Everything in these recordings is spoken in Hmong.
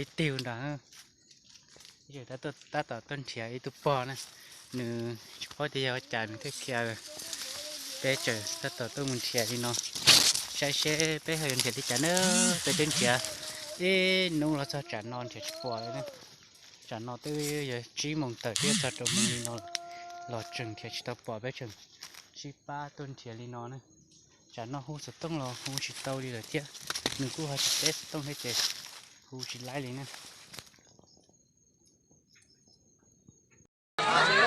Ib tig nrad, tab tom tuaj nrhiav ib tug pog na, nws tsis paub tias yog ua cas nws thiaj khiav. Peb tseem tab tom tuaj mus nrhiav li no, saib seb peb ho yuav nrhiav li cas na. Peb twb nrhiav ib hnub los txog tsam no nrhiav tsis pom li na. Tsam no twb yog tsib moos tawm thiab txog rau moos li no los tseem nrhiav tsis tau pom, peb tseem sib pab tuaj nrhiav li no na. Tsam no hu xov tooj los hu tsis tau li lawm thiab, nws kuj ho tsis teb xov tooj thiab ces hu tsis laib li na.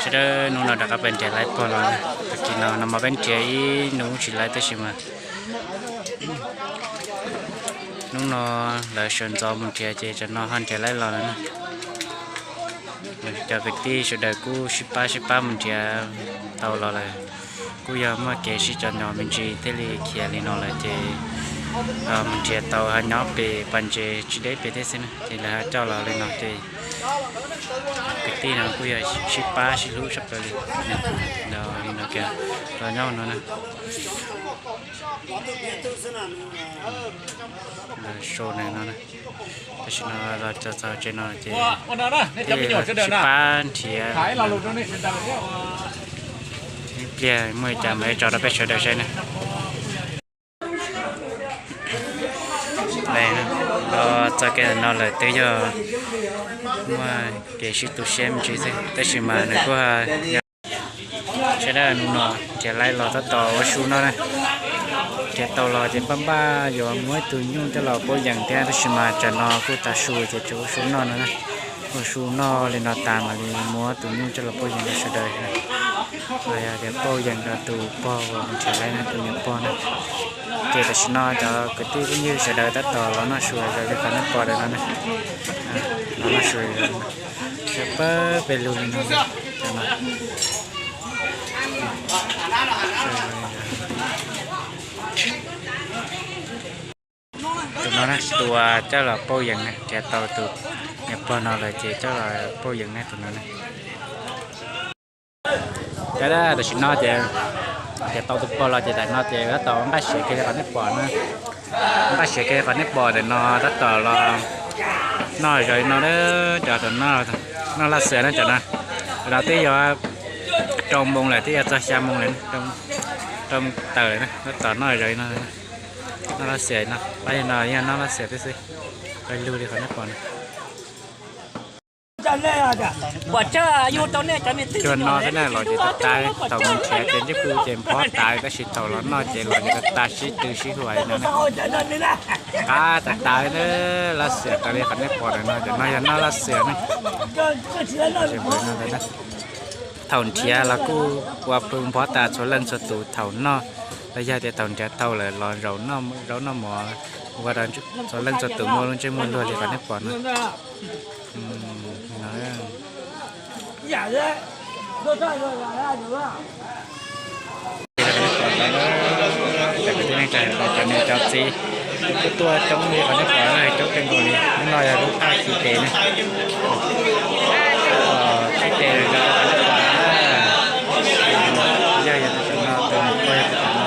Sawv daws, hnub no rov qab peb nrhiav laib pog los, tag kis no no mas peb nrhiav ib hnub tsis laib tab sis mas hnub no lawv sawv ntxov mus nrhiav ces tsam no ho nrhiav laib los lawm na. Cov kwv tij sawv daws kuj sib pab sib pab mus nrhiav tau los lawm, kuj yog muaj kev sib cov nyom me ntsis thiaj li khiav li no lawm ces mus nrhiav tau ho nyob pem pas ntses tsis deb pem thiab xwb na ces lawv ho coj los li no ces kwv tij no kuj yog sib pab sib hlub tshaj plaws li. Los nyob no na, sau no, tam sim no los txog tsev no ces sib pab nrhiav, ib pliag muaj li cas mam li tso rau peb sawv daws saib na. Los txog kiag no lawm twb yog muaj kev sib tu siab me ntsis xwb tab sis mas nws kuj sawv daws, hnub no nrhiav laib los tab tom ua su noj na. Nrhiav tau los ces npaj npaj yuav muab ib tug nyuj coj los pauj yees thiab tab sis mas tsam no kuj tav su ces tsuas ua su noj no na. Ua su noj li no tas mam li muab tus nyuj coj los pauj yees rau sawv daws, los yog tias pauj yees rau tus pog uas nrhiav laib no, tus niam pog na. Ces tam sim no cov kwv tij phooj ywg sawv daws tab tom los noj su raws li qhov nej pom ntawm no na. Los noj su, sawv pawg pes lug li no. Tus no na, tus uas coj los pauj yees na, nrhiav tau tus niam pog no lawm ces coj los pauj yees na tus no na. Tam sim no ces nrhiav tau tus pog los ces tam sim no ces tab tom nqaij siav kiag li qhov nej pom na. Nqaij siav kiag li qhov nej pom ntawm no, tab tom los noj zaws li no na. Cov tom noj laj xiam na, cov no, cov no twb yog rau moos lawm, twb yog txog xya moos lawm, rau moos tawm lawm na, tab tom noj zaws li no. Noj laj xiam no, pab yog no yog noj laj xiam xwb, pawg lug li qhov nej pom no. Cuag no xwb na, los ces tas tas, thaum mus nrhiav ces ntsej kuj ces nphob tas tab sis thaum los noj ces los ces tas tas sib tw sib huam li no na. Qab tas tas li na, laj xiam tas li qhov nej pom ntawm no, cov no yog noj laj xiam na. Thaum nrhiav los kuj ua pw nphob tas txhua leej txhua tus thaum noj, los yog tias thaum nrhiav tau lawm los zaum noj zaub noj mov, ua rau txhua leej txhua tus muaj lub ntsej muag luag li qhov nej pom no. Cov kwv tij neej tsa, cov niam cov txiv kuj tuaj coob li qhov nej pom, coob kawg nkaus li. Hnub no yog lub thaj khib tes na, khib tes rau qhov nej pom na. Yog yog tus no, tus niam pog yog tus no,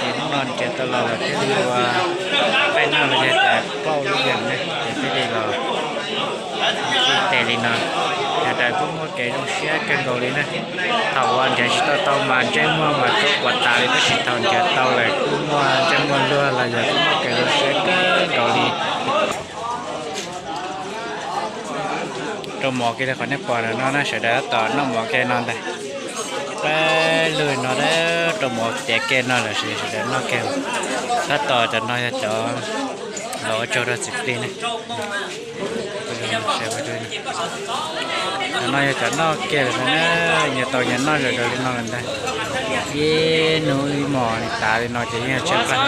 ces hnub no nrhiav tau los lawm thiaj li ua qaij noj los yog tias pauj lub yees na, ces thiaj li los khib tes li no. Sawv daws kuj muaj kev zoo siab kawg nkaus li na. Thaum uas nrhiav tsis tau tau mas ntsej muag mas tsuab quav tas li, tab sis thaum nrhiav tau lawm kuj muaj ntsej muag luag los yog kuj muaj kev zoo siab kawg nkaus li. Rau mov kiag li qhov nej pom ntawm no na, sawv daws tab tom noj mov kiag no ntag. Pawg lug no na, rau mov tiav kiag no lawm, sawv daws noj kiag. Tab tom cov no yog cov los ua tsaug rau txiv plig na. Cov no yog cov noj kiag lawm no na, nyias tau nyias noj zom zaws li no lawm ntag. Ib hnub ib hmos li tas li no ces yeej tshaib plab.